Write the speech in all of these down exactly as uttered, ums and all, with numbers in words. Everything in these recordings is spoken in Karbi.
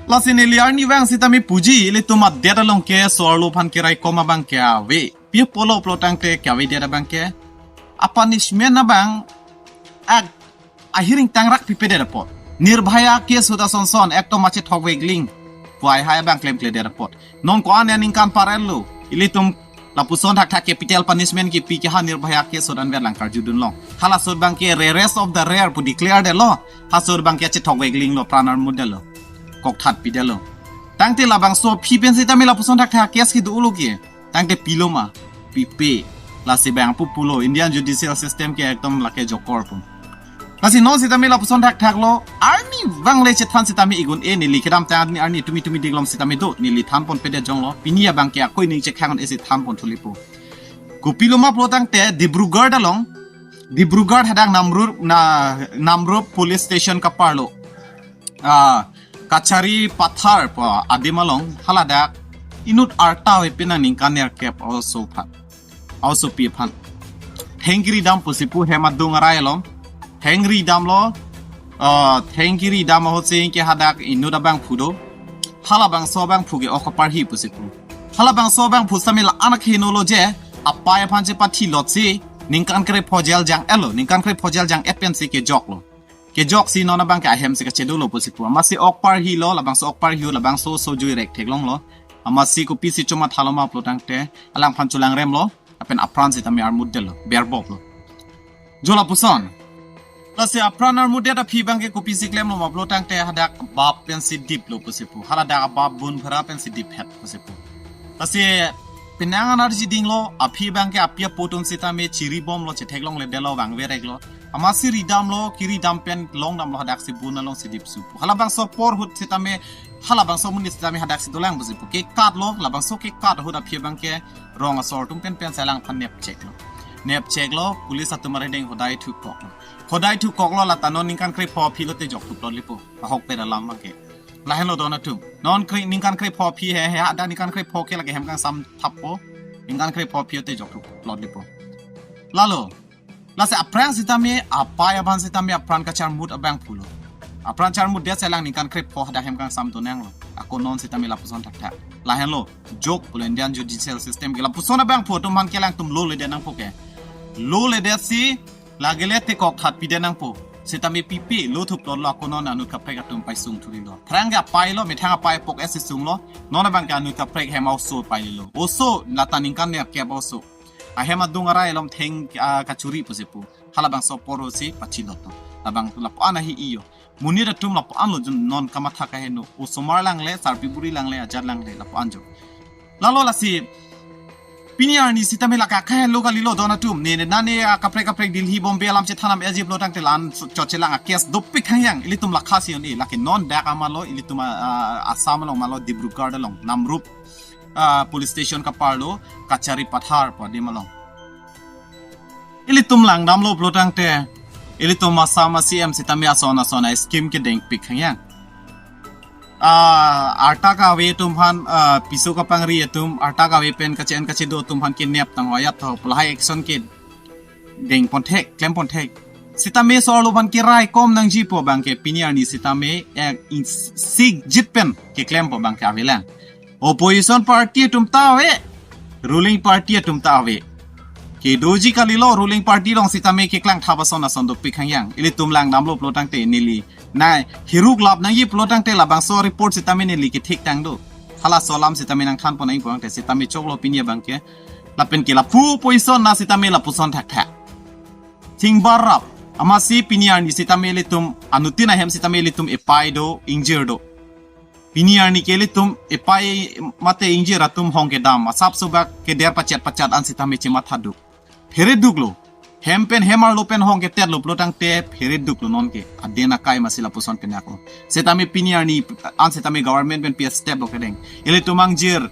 Lasi neli arnivang sitame puji, ilitum adet along ke so-arlo aphan keraikom abang ke ave. Pi apotlo pulotangte ke avedet abang ke, a punishment abang ak ahiring tangrak pipedet apot. Nirbhaya case ahut asonson ekdom machethok vekling puai hai abang klemkledet apot. Non ko-an aningkan parlo, ilitum lapuson thakthak capital punishment kipi ke ha Nirbhaya case ahut anvet lang karjudun long. Halaso ahut abang ke rarest of the rare pu declare detlo. Halaso ahut abang ke chethok vekling lo, pran armut detlo, kokthat pidetlo. Tangte labangso aphi pen sitame lapuson thakthak case kedo-olo ke. Tangte pilo ma, pipe. Lasi bang pu pulo, Indian judicial system ke ekdom lake jokor pu. Lasi non sitame lapuson thakthak lo, arnivang le chethan sitame igun e, neli kedamtang arni, arni tumi tumi diglom sitame do, neli thanpon pedet jonglo, pini abang ke akoi ning chekhang e si thanpon thulipo. Kopilo ma pulotangte Dibrugarh along, Dibrugarh hadak Namrup, na, Namrup police station kaparlo, ah, Kachari Pathar pu adim along haladak inut arta ave pen aningkan nerkep a-oso aphan, a-osopi aphan thengkiri dam pusi pu, hem adung arai along thengri damlo. Ah, thengkiri dam ahut si ke hadak inut abangphu do. Halabangso abangphu ke ok kaparhi pusi pu. Halabangso abangphu sitame la anak hinolo je, apei aphan chepathilot si ningkan krepho jail jang-etlo, ningkan krepho jail jang-et pensi kejoklo. Kejoksi non abang ke ahem si kachedolo pusi pu. Amatsi ok parhilo, labangso ok parhi-o, labangso oso jui rek theklonglo. Amatsi kopisi chomathalo ma pulotangte alangphan cholangremlo, lapen apran sitame armut detlo, berboplo. Jo lapuson. Lasi apran armut det aphi abang ke kopisi klemlo ma pulotangte hadak bap pensi diplo pusi pu. Haladak abap bun phara pensi diphet pusi pu. Lasi penang anarji dinglo, aphi abang ke api apo atum sitame chiribomlo, chetheklongledetlo, vangvereklo. Amatsi ridamlo, kiridam pen longdamlo, hadaksi bun alongsi dipsu pu. Halabangso apor ahut sitame, halabangso amonit sitame hadaksi dolang pusi pu. Kekatlo, labangso kekat ahut aphi abang ke rong asor atum penpen si alangphan nepcheklo. Nepcheklo, police atum arideng hodai thukoklo. Hodai thukoklo, lata non ningkan krepho aphi lote jok thuplot lipo. Ahokpet alam abang ke. Lahenlo don atum. Non kre-, ningkan krepho aphi he, he, hadak ningkan krepho ke lake hem kangsam thappo. Ningkan krepho aphi te jok thuplot lipo. Lalo, lasi aphrang sitame, apei aphan sitame apran kacharmut abangphulo. Apran charmutdet si alang ningkan krepho hadak hem kangsam donanglo. Ako non sitame lapuson thakthak. Lahenlo, jok pulo Indian judicial system ke. Lapuson abangphu atum aphan ke alangtum lo ledet nangpo ke. Lo ledet si, lagele te kokthat pidet nangpo. Sitame pipe lo thuplotlo, ako non anut kaprek atum paisung thurilo. Phrang ke apeilo, methang apei apok esi sunglo. Non abang ke anut kaprek hem a-oso apeilo. Oso lata ningkan nerkep a-oso. Ahem adung arai along theng, ah, kachuri pusi pu. Halabangso apor ahut si pachilotlo. Labang lapu-an ahi iyo. Monit atum lapu-anlo jun non kamatha kaheno. Osomar langle, sarpi buri langle, ajat langle, lapu-an jo. Lalo lasi, pini arni sitame lake kahelo kalilo don atum. Ne, ne, nane, ah, kaprek kaprek Delhi, Bombay alam chethanam eji pulotangte la-an so-, chochelang a-case dopik hangyang. Ilitum lakha si on-e, lake non dak amalo, ilitum, ah, ah, Assam along malo, Dibrugarh along, Namrup, ah, police station kaparlo, Kachari Pathar pu adim along. Ilitum langdamlo pulotangte, ilitum Assam a-C M sitame ason ason a-scheme kedengpik hangyang. Ah, arta kave atum aphan, ah, piso kapangri atum, arta kave pen kache-en kachedo atum aphan kenep tang ayat tho, pu lahai action kedengponthek, klemponthek. Sitame so-arlo aphan keraikom nangjipo abang ke pini arni sitame, eh, in-, sikjit pen keklempo abang ke avelang. Opposition party atum ta ave, ruling party atum ta ave. Kedoji kalilo ruling party along sitame keklang thap ason ason dopik hangyang. Ilitum langdamlo pulotangte neli. Nai, hiruk lap nangji pulotangte labangso report sitame neli kethik tang do. Halaso alam sitame nangthanpon nangji pulotangte sitame choklo pini abang ke. Lapen ke lapu opposition na sitame lapuson thakthak. Thingbar rap. Amatsi pini arni sitame ilitum, anuttin ahem sitame ilitum epei do, ingjir do. Pini arni ke ilitum epei mate ingjir atum hong kedam. Asap subak keder pachet pachet an sitame chematha duk. Phere duklo. Hem pen hem arlo pen hong ketetlo pulotangte phere duklo non ke. Aden akai amatsi lapuson penaklo. Sitame pini arni an sitame government pen P S step lo kedeng. Ilitum angjir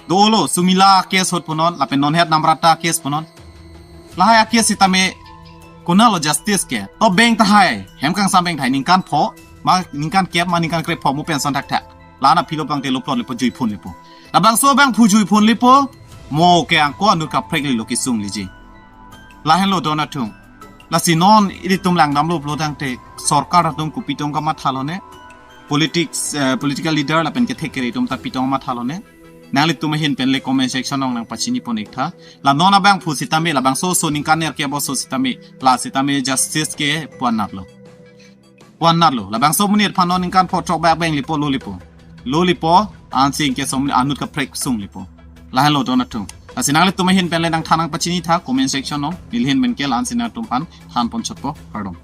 dolo, Sumila case ahut punon, lapen non het Namrata case punon. Lahai a-case sitame konatlo justice ke. To beng tahai, hem kangsam beng tahai, ningkan pho, ma ningkan kep, ma ningkan krepho, mo pension thakthak. La-an aphi lo pulotangte loplot lipo, juiphun lipo. Labangso abangphu juiphun lipo, mo ke angko anut kaprek lilo kesung liji. Lahenlo don atum. Lasi non ilitum langdamlo pulotangte sorkar atum kopi atum kamathalo ne. politics, eh, political leader lapen kethek kere atum ta pitong matha lone. Nanglitum ahin pen le comment section along nangpachini pon ik tha. La non abangphu sitame, labangso oso ningkan nerkep oso sitame, la sitame justice ke pu-an natlo. Pu-an natlo. Labangso amonit aphan non ningkan pho throk bak beng lipo, lo lipo. Lo lipo, ansi ingke som anut kaprek sung lipo. Lahenlo don atum. Lasi nanglitum ahin pen le nangthan nangpachini tha comment section along. Neli ahin pen ke la-ansi nangtum aphan than pon chotpo. Kardom.